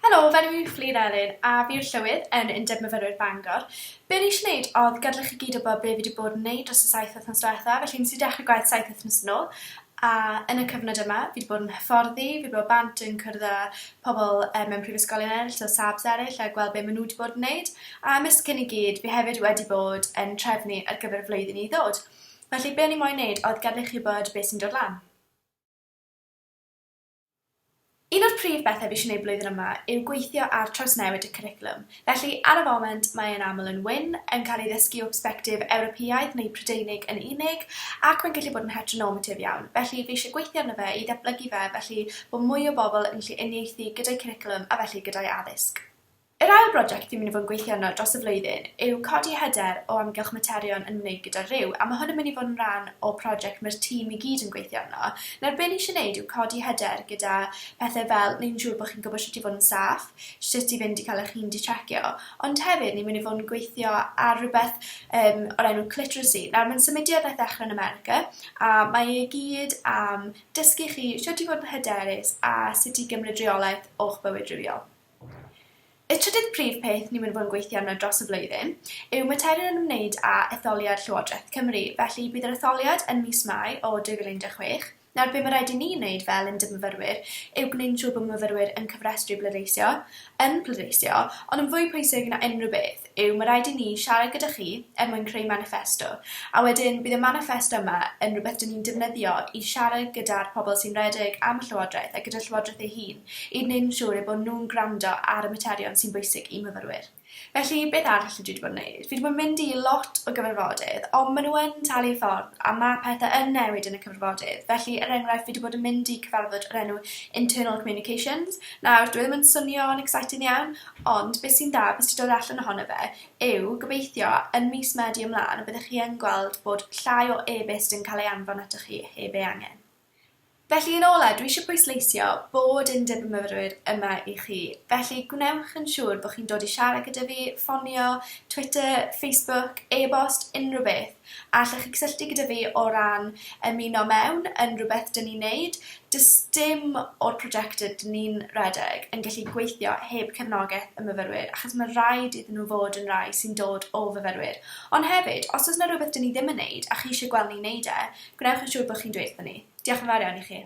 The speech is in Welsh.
Helo, fy enw i yw Fflur Elin a fi yw'r Llywydd yn Undeb Myfyrwyr Bangor. Be o'n i eisiau gwneud oedd gadael i chi gyd wybod be fi wedi bod yn wneud dros y 7 wythnos diwetha, felly nes i dechrau gwaith 7 wythnos yn ôl, a yn y cyfnod yma fi wedi bod yn hyfforddi, fi wedi bod bant yn cwrdd â pobl mewn prifysgolion eraill, so SABs eraill, a gweld be maen nhw wedi bod yn wneud. A ymysg hyn i gyd, fi hefyd wedi bod yn trefnu ar gyfer y flwyddyn i ddod. Felly be o'n i moyn wneud oedd gadael i chi wybod beth sy'n dod lan. Un o'r prif bethau fi eisiau gwneud blwyddyn yma yw gweithio ar trawsnewid y cwricwlwm. Felly, ar y foment, mae e'n aml yn wyn, yn cael ei ddysgu o persbectif Ewropeaidd neu Prydeinig yn unig, ac mae'n gallu bod yn heteronormative iawn. Felly, fi eisiau gweithio arno fe i ddatblygu fe felly bod mwy o bobl yn gallu uniaethu gyda'i cwricwlwm a felly gyda'i addysg. Yr ail brosiect fi'n mynd i fod yn gweithio arno dros y flwyddyn yw codi hyder o amgylch materion yn ymwneud gyda rhyw, a mae hwn yn mynd i fod yn rhan o prosiect mae'r tîm i gyd yn gweithio arno. Nawr be ni eisiau gwneud yw codi hyder gyda pethau fel wneud yn siŵr bod chi'n gwybod sut i fod yn saff, sut i fynd i cael eich hun 'di checio, ond hefyd ni'n mynd i fod yn gweithio ar rhywbeth o'r enw Cliteracy. Nawr mae'n symudiad wnaeth ddechrau yn America, a mae e i gyd am dysgu chi sut i fod yn hyderus a sut i gymryd rheolaeth o'ch bywyd rhywiol. Y trydydd prif peth ni'n mynd i fod yn gweithio arno dros y flwyddyn yw materion yn ymwneud â etholiad Llywodraeth Cymru. Felly, bydd yr etholiad yn mis Mai o 2016. Nawr, be mae rhaid i ni wneud fel Undeb Myfyrwyr yw gwneud yn siŵr bod myfyrwyr yn cyfrestru i bleidleisio, yn pleidleisio, ond yn fwy pwysig na unrhyw beth yw mae rhaid i ni siarad gyda chi er mwyn creu maniffesto, a wedyn bydd y maniffesto yma yn rhywbeth 'dyn ni'n defnyddio i siarad gyda'r pobl sy'n rhedeg am y Llywodraeth a gyda'r Llywodraeth ei hun i wneud yn siŵr eu bod nhw'n gwrando ar y materion sy'n bwysig i myfyrwyr. Felly, beth arall ydw i wedi bod yn wneud? Fi wedi bod yn mynd i lot o gyfarfodydd, ond maen nhw yn talu eu ffordd a mae pethau yn newid yn y cyfarfodydd. Felly, er enghraifft, fi wedi bod yn mynd i cyfarfod o'r enw Internal Communications. Nawr, dyw e ddim yn swnio'n exciting iawn, ond beth sy'n dda, beth sy'n dod allan ohono fe, yw gobeithio yn mis Medi ymlaen y byddwch chi yn gweld bod llai o e-byst yn cael ei anfon atoch chi heb ei angen. Felly yn ola, dwi eisiau pwysleisio bod Undeb y Myfyrwyr yma i chi. Felly gwnewch yn siŵr bod chi'n dod i siarad gyda fi, ffonio, Twitter, Facebook, e-bost, unrhyw beth. A allwch chi cysylltu gyda fi o ran ymuno mewn yn rhywbeth dyn ni'n neud. Does dim o'r prosiectau dyn ni'n redeg yn gallu gweithio heb cefnogaeth y myfyrwyr, achos mae rhaid iddyn nhw fod yn rai sy'n dod o fyfyrwyr. Ond hefyd, os oes 'na rhywbeth dyn ni ddim yn neud a chi eisiau gweld ni'n neud e, Gwnewch yn siŵr bod chi'n dweud wrthon ni. Diolch yn fawr iawn i chi.